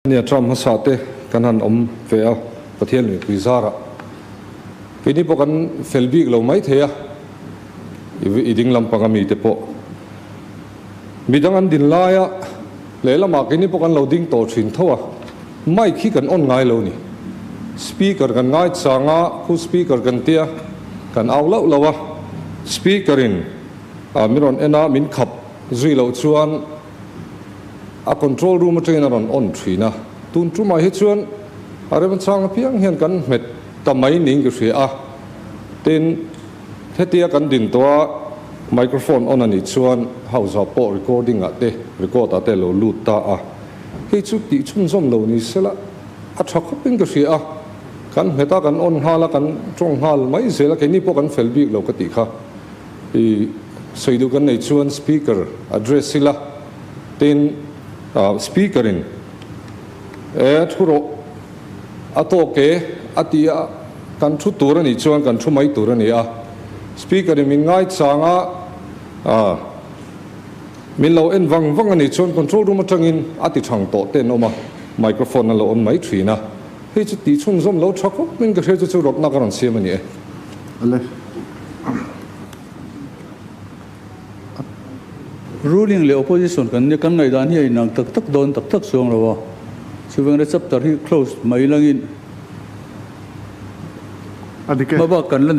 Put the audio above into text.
Nia term hmasa te kan han awm ve a, Pathian mipui zarah keini pawh kan fel bik lo mai thei a, i ding lampang ami te pawh midang an din laia lehlamah keini pawh kan lo ding tawh thin tho a, mic hi kan on ngai lo ni. Speaker kan ngaichang a, khu speaker kan tia kan au lauh lauh a, speaker in min rawn en a, min khap zui loh chuan A control room atangin a rawn on thin a, tun tumah hi chuan a remchang apiang hian kan hmet ta mai niin ka hria a. Tin, hetia kan din tawh a, microphone on a nih chuan house ah pawh recording ah te, record ah te a lo lut ta a. Hei chu tih chhunzawm lo ni sela a tha khawpin ka hria a. Kan hmet a, kan on nghal a, kan tawng nghal mai zel a, keini pawh kan fel bik lo ka tih kha. I sawi duh kan nei chuan speaker address ila tin speaker in e thu rawh a tawk e a ti a kan thu tur a nih chuan kan thu mai tur a ni a speaker in min ngai chang a min lo en vang vang a nih chuan control room atangin a ti thang tawh te an awm a microphone a lo on mai thin a hei chu tih chhunzawm lo tha khawp in ka hria chu chu rawtna ka rawn siam a ni e. Ale. Ruling leh opposition kan nia, kan ngaihdan hi a inang tak tak dawn tak tak chuang lo a, chuvangin a chapter hi close mai langin A dik e. Hmabak kan la.